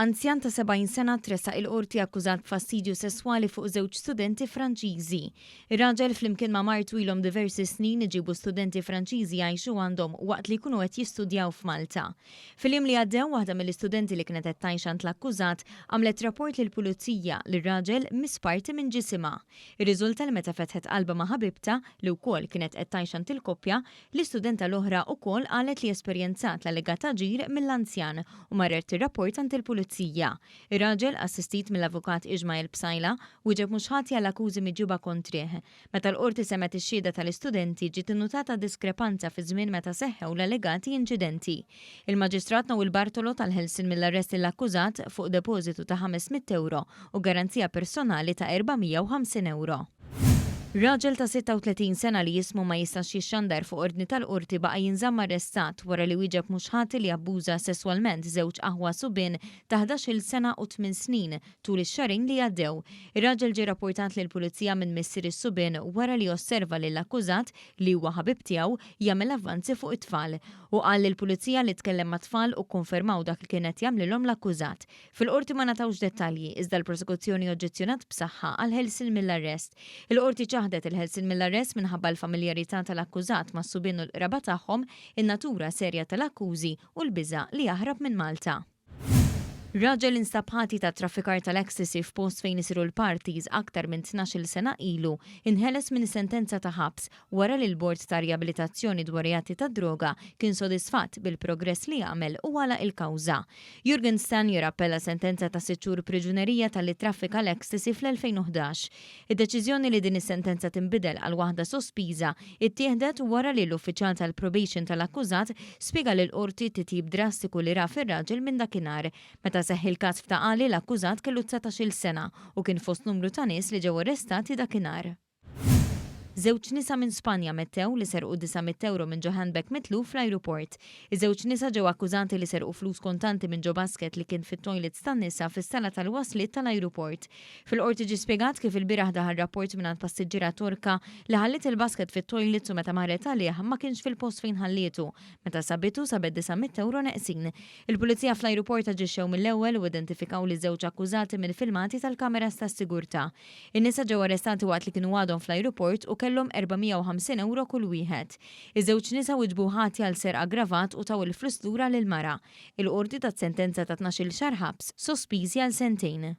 Anzjan ta' 70 sena tressaq il-Qorti akkużat b'fastidju sesswali fuq żewġ studenti Franċiżi. Ir-raġel flimkien ma' martu ilhom diversi snin iġibu studenti Franċiżi jgħixu għandhom waqt li jkunu qed jistudjaw f'Malta. Fil-jiem li għaddew waħda mill-istudenti li kienet qed tgħix għand l-akkużat għamlet rapport lill-Pulizija li r-raġel miss parti minn ġisimha. Irriżulta li meta fetħet qalbha ma' ħabibtha, li wkoll kienet qed tgħix għand il-koppja, L-istudenta l-oħra ukoll qalet li esperjenzat l-allegat aġir mill-anzjan u marret tirrapporta għand il-Pulizija. Ir-raġel, assistit mill-Avukat Ishmael Psaila, wieġeb mhux ħati għall-akkużi miġjuba kontrih. Meta l-Qorti semgħet ix-xhieda tal-istudenti, ġiet innutata diskrepanza fiż-żmien meta seħħew l-allegati inċidenti. Il-Maġistrat Noel Bartolo ta l-ħelsien mill-arrest lill-akkużat fuq depożitu ta' 500 ewro u garanzija personali ta' 450 ewro. Raġel ta' 36 sena li ismu ma jistax jixxandar fuq ordni tal-Qorti baqa' jinżamm arrestat wara li wieġeb mhux ħati li abbuża sesswalment żewġ aħwa subien ta' 11-il sena u tmien snin tul ix-xahrejn li għaddew. Ir-raġel ġie rapportat lill-Pulizija minn missier is-subien wara li osserva lill-akkużat, li huwa ħabib tiegħu, jagħmel avvanzi fuq it-tfal. Hu qal lill-Pulizija li tkellem mat-tfal u kkonfermaw dak li kien qed jagħmlilhom l-akkużat. Fil-Qorti ma ngħatawx dettalji, iżda l-prosekuzzjoni oġġezzjonat b'saħħa għall-ħelsien mill-arrest. Il-Qorti ċaħdet il-ħelsien mill-arrest minħabba l-familjarità tal-akkużat mas-subien u l-qraba tagħhom, in-natura serja tal-akkużi u l-biża' li jaħrab minn Malta. Raġel instab ħati ta' traffikar tal-ecstasy f'post fejn isiru l-parties aktar minn 12-il sena ilu inħeles minn sentenza ta' ħabs wara li l-Bord ta' Riabilitazzjoni dwar Reati tad-Droga kien sodisfatt bil-progress li għamel u għalaq il-kawża. Jurgen Stanier appella sentenza ta' sitt xhur priġunerija talli ttraffika l-ecstasy fl-2011. Id-deċiżjoni li din is-sentenza tinbidel għal waħda sospiża ttieħdet wara li l-uffiċjal tal-probation tal-akkużat spjega lill-Qorti t-titjib drastiku li ra fir-raġel minn dakinhar. Meta seħħ il-każ f'Ta' Qali l-akkużat kellu 19-il sena u kien fost numru ta' nies li ġew arrestati dakinhar. Żewġ nisa minn Spanja ammettew li serqu 900 ewro minn ġo handbag mitluf fl-ajruport. Iż-żewġ nisa ġew akkużati li serqu flus kontanti minn ġo basket li kien fit-toilets tan-nisa fis-sala tal-wasliet tal-ajruport. Fil-Qorti ġie spjegat kif ilbieraħ daħal rapport mingħand passiġġiera Torka li ħalliet il-basket fit-toilets u meta marret għalih ma kienx fil-post fejn ħallietu. Meta sabitu sabet 900 ewro neqsin. Il-Pulizija fl-ajruport aġixxew mill-ewwel u identifikaw liż-żewġ akkużati minn filmati tal-kameras tas-sigurtà. In-nisa ġew arrestati waqt li kienu għadhom fl-ajruport u kellhom 450 ewro kull wieħed. Iż-żewġ nisa wieġbu ħatja għal serq aggravat u taw il-flus lura lill-mara. Il-Qorti tat sentenza ta' 12-il xahar ħabs, sospiżi għal sentejn.